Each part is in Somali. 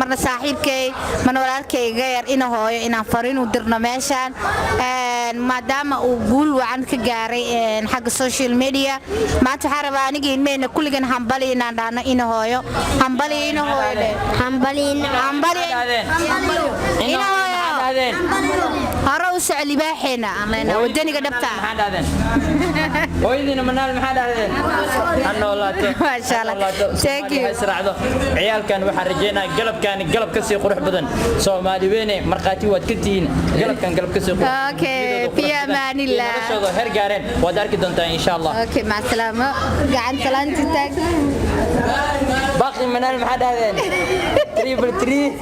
Marna saaxiibkay, marna walaalkayga yar ina hooyo, inaan fariin u dirno meeshaan, maadaama uu guul wacan ka gaaray xagga social media. Maanta waxaan rabaa aniga ilmehena kulligan hambali inaan dhahno. Ina hooyo, hambali ina hooyo dheh. Hambali. Hambali ina hooyo, hore u soco libaaxeena aan leenahay, wadaniga dhabta. Maxaa dhahdeen hooyadiina Manaal? Maxaa dhahdeen? Ha noolaato. Maasha Allah. Ha noolaato. Thank you. Soomaali ha israacdo. Ciyaalkan waxaan rajeynaa galabkaani galab ka sii qurux badan. Soomaali weyne, markhaati waad ka tihiin galabkan galab ka sii qurux badan. Okay, Iyadoo qurux fi badan. amaanillah. Iyo noloshooda heer gaareen waad arki doontaa, insha Allah. Okay, mac salaamo, gacan salaanti taag. Baaqi Manaal, maxaa dhahdeen? 333.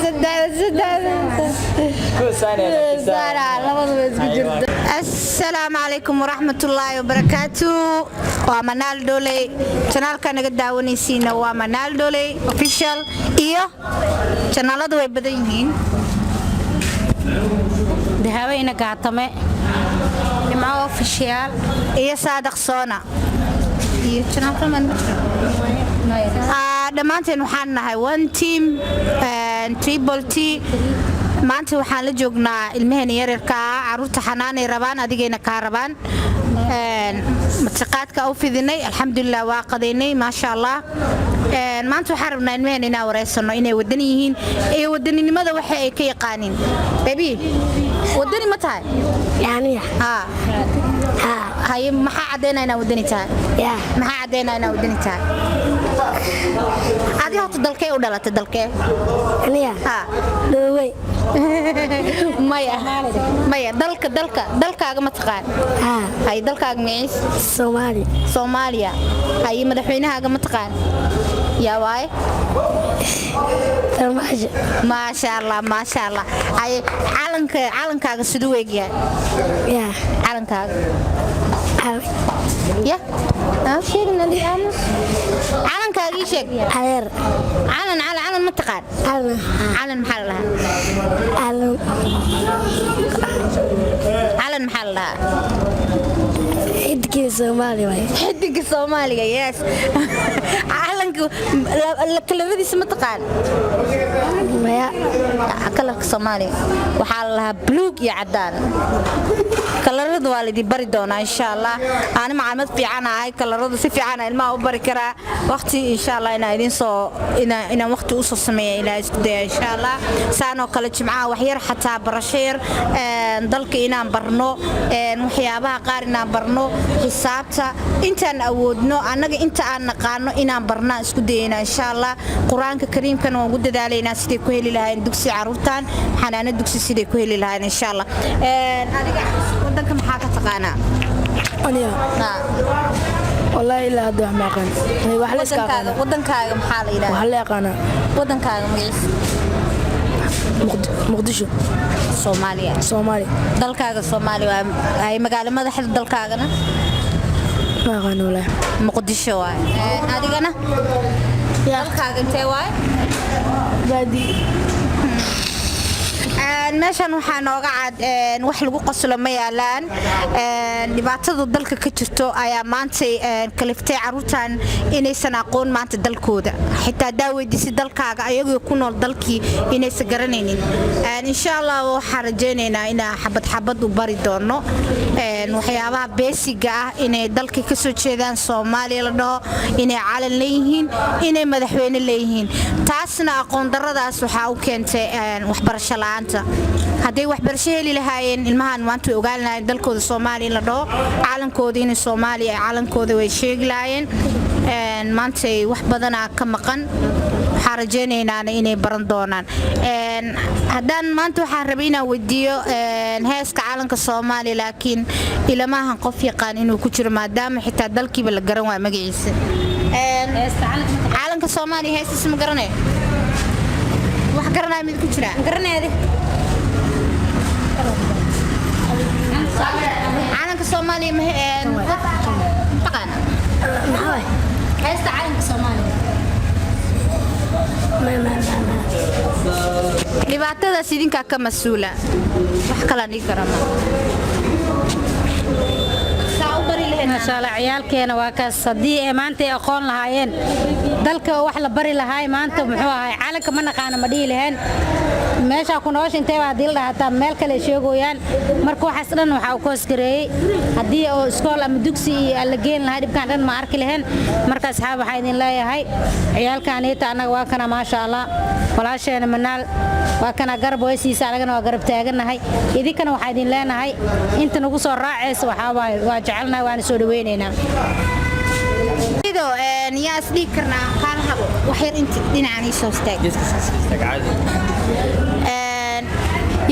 Saddex saddex. Ku saanee. Saara labaduba isku jirta. Assalaamu calaykum waraxmatullaahi wabarakaatu. Waa Manaal Dholey. Channelka naga daawanaysiina waa Manaal Dholey Official, iyo channeladu way badan yihiin. Dahaweyna Gaatame, Nimco Official. Iyo Saadaq Soona iyo channelka dhammaanteen waxaan nahay one team, Triple T. Maanta waxaan la joognaa ilmaheena yaryarka ah. Caruurta xanaanay rabaan, adigayna kaa rabaan. Martiqaadka u fidinay, alxamdulilah, waa qadaynay, maasha Allah. Maanta waxaan rabnaa ilmaheena inaan wareysano inay wadani yihiin iyo wadaninimada waxa ay ka yaqaaniin. Baby, wadani ma tahay? Aniga? Haa. Haa. Haye, maxaa caddaynaa inaa wadani tahay? Yaa. Maxaa caddaynaa inaa wadani tahay? Adi horta dalkee u dhalatay, dalkee? Aniga? Haa. Dhoowey. Maya, maya, dalka, dalka, dalkaaga ma taqaan? Haa. Haye, dalkaaga magaciis? Soomaali. Soomaaliya. Haye, madaxweynahaaga ma taqaan? Yaa waaye? Farmaajo. Maasha Allah, maasha Allah. Haye, calanka, calankaaga siduu egyahay? Yaa. Calankaaga. Calan. Ya aan sheegin adi, aamus. Calankaaga ii sheeg. Adeer. Calan, calan, calan ma taqaan? Calan. Calan maxaa la dhahaa? Calan. Calan maxaa la dhahaa? Xidigii Soomaali waay. Xidiga Soomaaliga, yes. Calanka kalaradiisa ma taqaan? Maya. Kalarka Soomaaliga waxaa la lahaa buluug iyo cadaan. Kalarada waa laydin bari doonaa, insha Allah. Ani macalimad fiican ahay, kalaradu si fiican ilmaha u bari karaa. Waqti, insha Allah, inaan idin soo inaan waqti usoo sameeya ilaa isku daya, insha Allah. Saanoo kale jimcaha wax yar, xataa barasho yar, dalka inaan barno, waxyaabaha qaar inaan barno, xisaabta intaan awoodno annaga, inta aan naqaano inaan barnaa isku dayayna, insha Allah. Qur-aanka kariimkana waan ugu dadaalaynaa siday ku heli lahaayeen dugsi caruurtan, xanaano dugsi siday ku heli lahaayeen, insha Allah. Adiga wadanka maxaa ka taqaanaa? Aniga? Wallaahi ilaa hadda wax ma aqaan. Wax la iska Wadankaaga. aqaana. Wadankaaga maxaa la Wax yidhahdaa? la yaqaanaa. Wadankaaga magaciisa? Muqdisho. Soomaaliya. Soomaali. Dalkaaga Soomaaliya waa ay magaalo madaxda dalkaagana? Ma aqaan wallaahi. Muqdisho waay. Adigana dalkaaga intee waay? Baadi. Meeshan waxaa nooga cad wax lagu qoslo ma yaalaan. Dhibaatada dalka ka jirto ayaa maantay kaliftay caruurtan inaysan aqoon maanta dalkooda. Xitaa hadaa weydiisay dalkaaga, ayagoo ku nool dalkii inaysan garanaynin. Insha Allah waxaan rajaynaynaa inaan xabad xabad u bari doono waxyaabaha basic-ga ah, inay dalka ka soo jeedaan, Soomaaliya la dhaho, inay calan leeyihiin, inay madaxweyne leeyihiin. Taasna aqoon daradaas waxaa u keentay waxbarasho la'aanta. Hadday waxbarasho heli lahaayeen ilmahan maanta, way ogaan lahaayeen dalkooda Soomaaliya in la dhaho, calankooda inay Soomaaliya, calankooda way sheegi lahaayeen. Maantay wax badanaa ka maqan, waxaan rajaynaynaan inay baran doonaan. Haddaan maanta waxaan rabay inaan weydiiyo heeska calanka Soomaaliya, laakiin ilamaahan qof yaqaan inuu ku jiro, maadaama xitaa dalkiiba la garan waaya magaciisa. Calanka Soomaaliya heestiisa ma garanay? Wax garanaya mid ku jira? Garaneedi. Calanka Soomaaliya ma taqaana? Maxaa waay? Heesta calanka Soomaaliya. Ma ma ma ma. Dhibaatadaas idinkaa ka mas-uula, wax kalaan dhigi karaa ma saa u bari lahayd. Maasha Allah, ciyaalkeena waa kaas. Haddii ay maanta ay aqoon lahaayeen, dalka wax la bari lahaay, maanta muxuu ahay, calanka ma naqaana ma dhihi laheen. Meeshaa ku noosha intee baa haddii la dhahataa, meel kale ay sheegooyaan. Marka waxaas dhan waxaa u koosgareeyey, haddii oo iskool ama dugsi iyo aan la geen lahaa, dhibkaan dhan ma arki laheen. Marka asxaab, waxaa idin leeyahay, ciyaalkaaniita annaga waa kana, maasha Allah. Walaasheena Manaal waa kana, garab waysiisa, anagana waa garab taagannahay. Idinkana waxaa idin leenahay, inta nagu soo raacaysa, waxaa waaye waa jecelnahay, waana soo dhaweynaynaa. Ido yaa is dhihi karnaa kaan habo wax yar inta dhinacan ii soo istaag.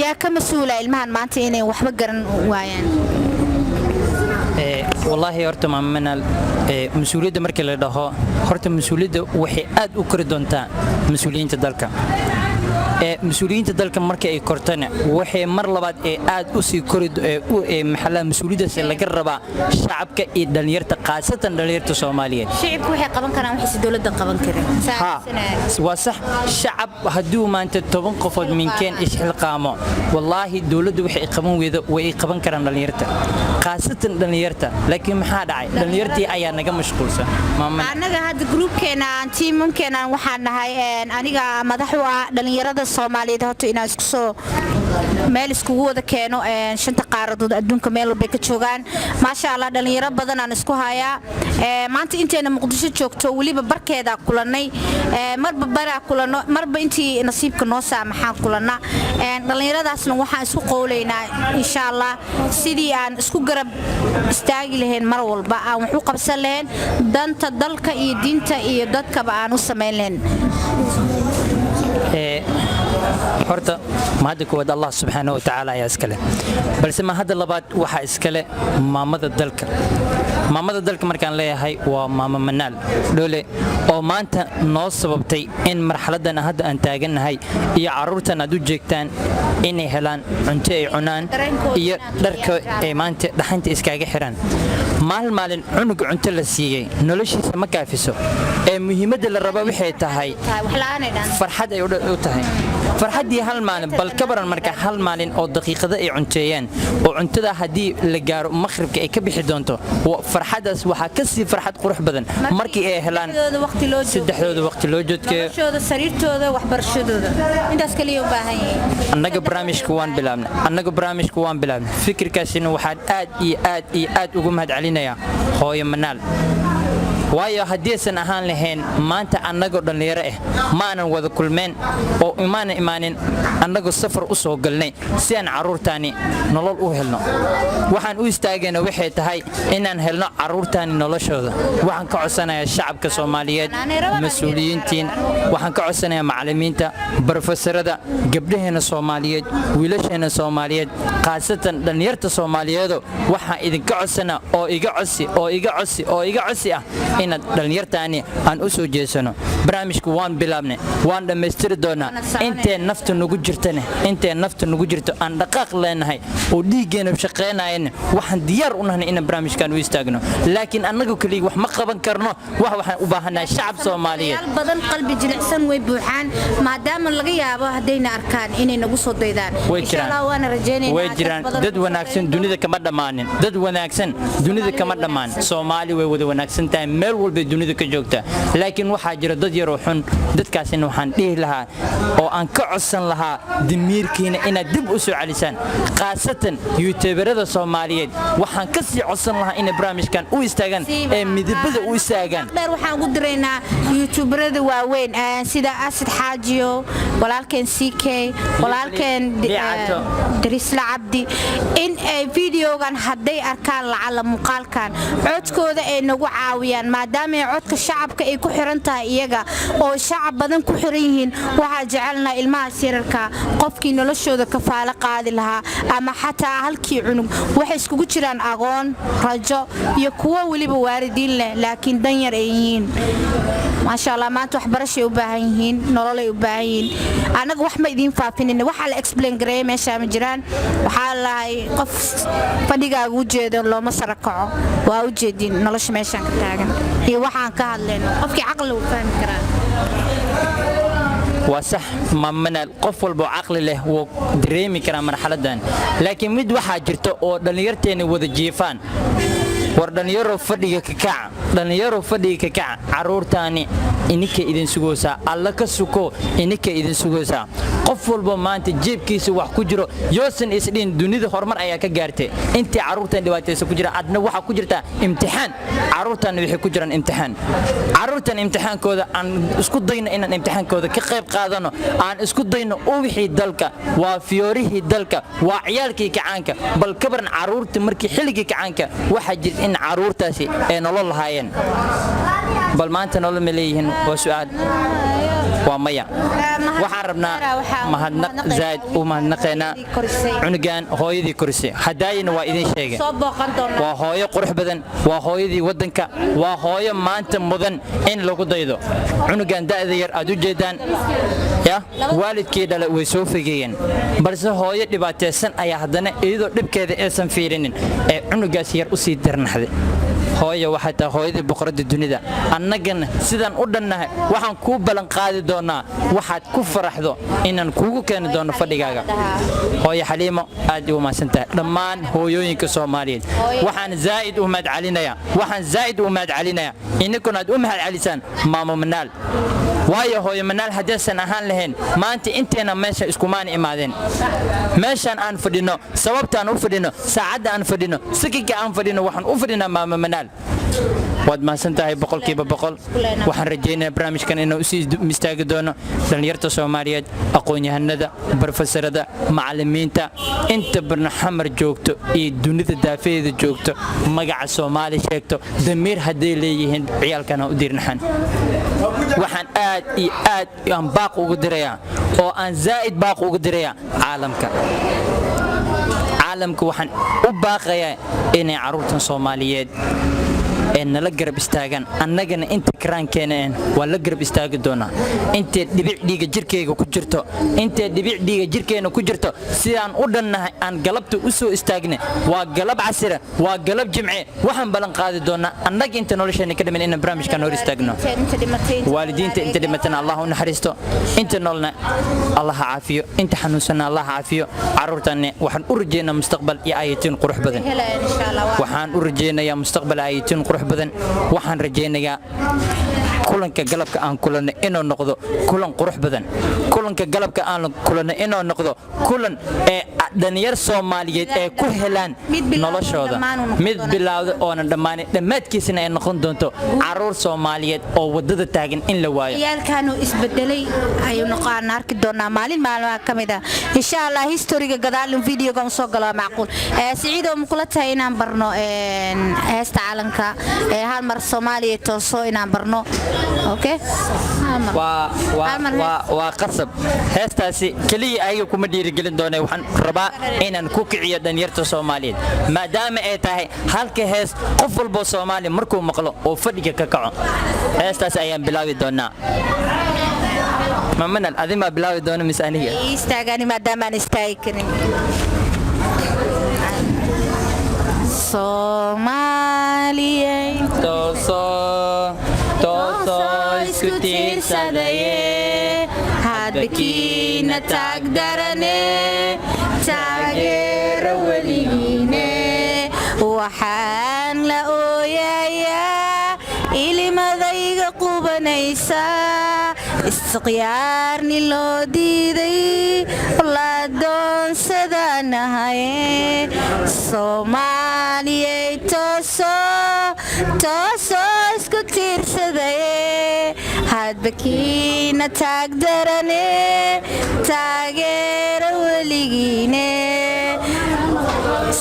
Yaa ka mas-uula ilmahan maanta inay waxba garan waayaan? Wallaahi horta, Maama Manaal, mas-uuliyadda markii la dhaho, horta mas-uuliyadda waxay aad u kori doontaa mas-uuliyiinta dalka. Mas-uuliyiinta dalka marka ay kortana, waxay mar labaad ee aad u sii kori maxallada mas-uuliyaddaas laga rabaa shacabka iyo dhallinyarta, khaasatan dhallinyarta Soomaaliyeed. Shicibku waxay qaban karaan waxayse dowladda qaban karin. Ha, waa sax. Shacab hadduu maanta 10 qofood minkeen isxilqaamo, wallaahi dowladdu waxay qaban weydo way ay qaban karaan dhallinyarta, khaasatan dhallinyarta. Laakiin maxaa dhacay? Dhallinyartii ayaa naga mashquulsan, Maama. Annaga hadda groupkeena, tiimamkeena waxaan nahay, aniga madax u ah dhallinyarada Soomaaliyeed, horta inaan isku soo meel iskugu wada keeno shanta qaaradood adduunka meel walbay ka joogaan. Maasha Allah, dhalinyaro badan aan isku hayaa. Maanta inteena Muqdisho joogto weliba barkeedaa kulannay, marba baraa kulanno, marba intii nasiibka noo saamaxaan kulanna. Dhallinyaradaasna waxaan isku qowlaynaa, insha Allah, sidii aan isku garab istaagi lahayn, mar walba aan wax u qabsan lahayn, danta dalka iyo diinta iyo dadkaba aan u samayn lahayn. Horta mahadda koowaad Allah subxaana wa tacaala ayaa iskale, balse mahadda labaad waxaa iskale maamada dalka. Maamada dalka markaan leeyahay waa Maamo Manaal Dhole, oo maanta noo sababtay in marxaladdan hadda aan taagannahay iyo carruurtan aad u jeegtaan inay helaan cunto ay cunaan iyo dharka ay maanta dhaxanta iskaga xiraan. Maalin maalin cunug cunto la siiyey noloshiisa ma kaafiso, ee muhiimadda la raba waxay tahay farxad ay u tahay, farxaddii hal maalin. Bal ka baran marka hal maalin oo daqiiqado ay cunteeyeen, oo cuntada haddii la gaaro maqribka ay ka bixi doonto, farxaddaas waxaa ka sii farxad qurux badan markii ay helaan saddexdooda waqti loo joodkeeyo. Noloshooda, sariirtooda, waxbarashadooda, intaas kaliya u baahan yihiin. Annaga barnaamijka waan bilaabnay, annaga barnaamijka waan bilaabnay. Fikirkaasina waxaan aad iyo aad iyo aad ugu mahad celinayaa hooyo Manaal, waayo haddiisan ahaan lahayn, maanta annagoo dhallinyaro ah maanan wada kulmeen oo imaanan imaanin. Annagoo safar u soo galnay si aan carruurtaani nolol u helno, waxaan u istaagayna waxay tahay inaan helno carruurtaani noloshooda. Waxaan ka codsanayaa shacabka Soomaaliyeed, mas-uuliyiintiin, waxaan ka codsanayaa macallimiinta, barofesorada, gabdhaheenna Soomaaliyeed, wiilasheenna Soomaaliyeed, khaasatan dhallinyarta Soomaaliyeedo, waxaan idinka codsanaa oo iga codsi oo iga codsi oo iga codsi ah inaad dhallinyartaani aan u soo jeesano. Barnaamijku waan bilaabnay, waan dhammaystiri doonaa intee nafta nagu jirtane. Intee nafta nagu jirto, aan dhaqaaq leenahay oo dhiiggeena shaqaynayana, waxaan diyaar u nahnay inaan barnaamijkan u istaagno. Laakiin annagu keliya wax ma qaban karno, waxaan u baahannahay shacab Soomaaliyeed. Yaal badan qalbi jilicsan way buuxaan, maadaama laga yaabo haddayna arkaan inay nagu soo daydaan. Way Insha jiraan. Allah, waana rajaynaynaa. Way jiraan dad wanaagsan, dunida kama dhammaanin. Dad wanaagsan dunida kama dhammaan. Soomaali way wada wanaagsan tahay meel walbay dunida ka joogtaa, laakiin waxaa jira dad yaroo xun. Dadkaasina waxaan dhihi lahaa oo aan ka codsan lahaa damiirkiina inaad dib u soo celisaan. Khaasatan youtuberada Soomaaliyeed waxaan ka sii codsan lahaa inay barnaamijkan u istaagaan ee midabada u istaagaan. Dheer waxaan ugu diraynaa youtuberada waaweyn, sida Asid Xaajiyo, walaalkeen CK, walaalkeen Liicato. Darisla Cabdi, in ay videogan hadday arkaan, lacala muuqaalkan codkooda ay nagu caawiyaan, maadaama ay codka shacabka ay ku xiran tahay iyaga oo shacab badan ku xiran yihiin. Waxaa jecelnaha ilmahaas yararka qofkii noloshooda kafaalo qaadi lahaa, ama xataa halkii cunug. Waxay iskugu jiraan aqoon, rajo iyo kuwo weliba waalidiin leh laakiin danyar ay yihiin. Maasha Allah, maanta waxbarashay u baahan yihiin, nololay u baahan yihiin. Annaga wax ma idiin faafinina, waxaa la explain gareeya meeshaa ma jiraan. Waxaa lahay qof fadhigaaga u jeedo looma sara kaco. Waa u jeedin nolosha meeshaan ka taagan iyo waxaan ka hadlayno, qofkii caqli uu fahmi karaa. Waa sax, Maamanaal, qof walba oo caqli leh wuu dareemi karaa marxaladdan, laakiin mid waxaa jirta oo dhallinyarteenna wada jiifaan. War dhallinyaro, fadhiga ka kaca! Dhallinyaro, fadhiga ka kaca! Carruurtaani ininka idin sugaysaa. Alla ka suko, ininka idin sugaysaa. Qof walba maanta jeebkiisa wax ku jiro yoosan isdhihin dunida horumar ayaa ka gaartay. Intii carruurtan dhibaataysa ku jira, adna waxaa ku jirtaa imtixaan. Carruurtan waxay ku jiraan imtixaan. Carruurtan imtixaankooda aan isku dayno inaan imtixaankooda ka qayb qaadano. Aan isku dayno uwixii dalka, waa fiyoorihii dalka, waa ciyaalkii kacaanka. Bal ka baran carruurta markii xilligii kacaanka waxaa jirta in carruurtaasi ay nolol lahaayeen. Bal maanta nolol ma leeyihiin? Waa su'aal, waa maya. Waxaan rabnaa mahadnaq zaad u mahadnaqaynaa cunugan hooyadii korisay. Hadaayina waa idin sheegay, waa hooyo qurux badan, waa hooyadii waddanka, waa hooyo maanta mudan in lagu daydo. Cunugan da'da yar aad u jeedaan ya waalidkii dhale way soo fogeeyeen, balse hooyo dhibaataysan ayaa haddana iyadoo dhibkeeda aysan fiirinin ee cunugaas yar u sii dirnaxday. Hooyo, waxay tahay hooyadii boqoradda dunida. Annagana sidaan u dhannahay waxaan kuu ballanqaadi doonaa waxaad ku faraxdo inaan kuugu keeni doono fadhigaaga. Hooyo Xaliimo, aad u mahadsantahay. Dhammaan hooyooyinka Soomaaliyeed waxaan zaa'id u mahadcelinayaa, waxaan zaa'id u mahadcelinayaa, ininkuna aad u mahadcelisaan Maamo Manaal. Waayo hooyo Manaal haddaysan ahaan lahayn, maanta inteena meesha iskumaana imaadeen. Meeshaan aan fadhino, sababtaan u fadhino, saacadda aan fadhino, sakinka aan fadhino, waxaan u fadhinaa Maamo Manaal. Waad mahadsan tahay 100%. Waxaan rajaynayaa barnaamijkan inuu usii istaagi doono dhallinyarta Soomaaliyeed, aqoon-yahanada, barofesorada, macallimiinta, inta barnaxamar joogto iyo dunida daafeeda joogto, magaca Soomaali sheegto, damiir hadday leeyihiin ciyaalkan ha u diirnaxan. Waxaan aad iyo aad aan baaq ugu dirayaa oo aan zaa'id baaq ugu dirayaa caalamka. Caalamka waxaan u baaqayaa inay carruurtan Soomaaliyeed ee nala garab istaagaan. Annagana inta karaankeena een waa la garab istaagi doonaa. Intay dhibic dhiiga jirkayga ku jirto, intay dhibic dhiiga jirkeena ku jirto, sidaan u dhannahay aan galabta u soo istaagnay, waa galab casira, waa galab Jimce. Waxaan ballan qaadi doonaa annaga inta nolosheena ka dhiman inaan barnaamijkan hor istaagno. Waalidiinta inta dhimatana Allah u naxariisto, inta noolna Allah ha caafiyo, inta xanuunsanna Allah ha caafiyo. Carruurtanne waxaan u rajeynaa mustaqbal iyo aayatiin qurux badan. Waxaan u rajeynayaa mustaqbal, aayatiin qurux badan. Waxaan rajaynayaa kulanka galabka aan kulanno inuu noqdo kulan qurux badan, kulanka galabka aan kulanno inuu noqdo kulan ee dhalinyar Soomaaliyeed ee ku helaan noloshooda, mid bilaawda oonan dhammaanin, dhammaadkiisana ay noqon doonto caruur Soomaaliyeed oo waddada taagan in la waayo. Ciyaalkaanu isbedelay ayuu noqon arki doonaa maalin maalmaha ka mid ah, insha Allah. Historyga gadaalin videoga soo galo waa macquul. Siciidow, ma kula tahay inaan barno heesta calanka ee hal mar Soomaaliya tooso inaan barno? Okay. Waa qasab. Heestaasi keliya ayaga kuma dhiirigelin doona. Waxaan rabaa inaan ku kiciyo dhalinyarta Soomaaliyeed, maadaama ay tahay halka hees qof walboo Soomaaliya markuu maqlo oo fadhiga ka kaco. Heestaas ayaan bilaabi doonaa. Mamanal, adimaa bilaabi doona mise aniga? Istaagani maadaamaan istaagi karin. Soomaaliyey, toosoo, toosoo, isku tiirsadaye, hadbakiina taagdarane, taageero weligiine. Waxaan la ooyayaa, ilimadayga qubanaysa, istiqyaarni loo diiday, la doonsadanahaye. Soomaaliyey, tooso, toosoo, isku tiirsadaye, hadbakiina taagdarane, taageero weligiine.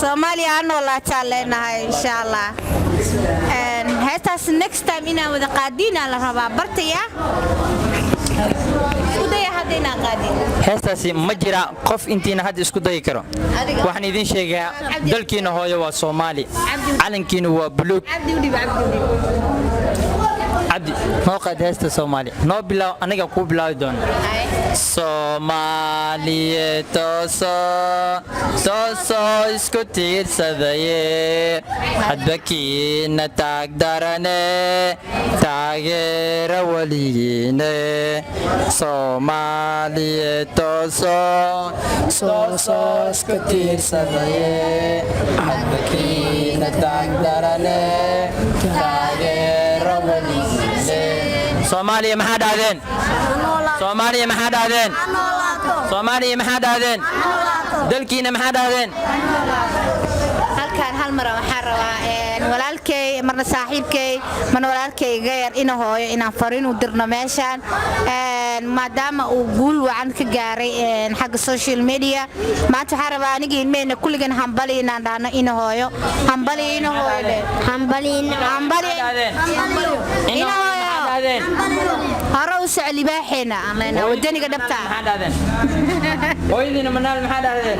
Soomaaliya ha noolaataan leenahay, insha Allah. Heestaas next time inaan wada qaadiinaa la rabaa. Bartaya, isku daya hadda inaan qaadin. Heestaasi ma jira qof intiina hadda isku dayi karo. Adiga. Waxaan idiin sheegayaa, dalkiina hooyo waa Soomaali, calankiina waa buluug. Cabdi u dhib, Cabdi u dhib. Cabdi, noo qaad heesta Soomaali, noo bilaaw. Aniga kuu bilaawi doona. Soomaaliye, tooso, toosoo, isku tiirsadaye, hadba kiina taag darane, taageera weligiine. Soomaaliye, tooso, toosoo, isku tiirsadaye, hadba kiina taag darane, taageera weligiine. Soomaaliya, maxaa dhahdeen? Soomaaliya, maxaa dhahdeen? Soomaaliya, maxaa dhahdeen? Dalkiina maxaa dhahdeen? Halkaan hal mara waxaan rabaa walaalkey, marna saaxiibkey, marna walaalkey iga yar, ina hooyo, inaan fariin u dirno meeshaan, maadaama uu guul wacan ka gaaray xagga social media. Maanta waxaan rabaa aniga ilmehena kulligan hambali inaan dhahno. Ina hooyo, hambali, ina hooyo dheh. Hambali. Hambali. Dhahdeen? Ina hooyo. Maxaa dhahdeen? Hore u soco, libaaxeena aan leenahay, wadaniga dhabta. Maxaa dhahdeen? Hooyadiina Manaal, maxaa dhahdeen?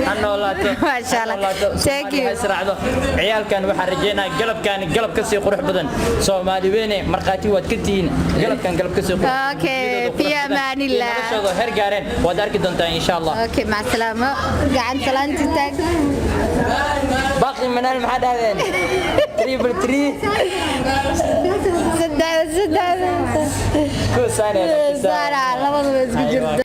Ha noolaato. Maasha Allah. Ha noolaato. Thank you. Soomaaliya ha israacdo. Ciyaalkan waxaan rajaynayaa galabkan galab ka sii qurux badan. Soomaali weyne, markhaati waad ka tihiin galabkan galab ka sii qurux badan. Okay, Iyadoo fi qurux badan. amaanillah. Iyo noloshooda heer gaareen waad arki doontaa, insha Allah. Okay, mac salaamo, gacan salaanti taag. Baaqi Manaal, maxaa dhahdeen? 333. Saddex saddex. Ku saaraya. Saara, labadaba isku jirta.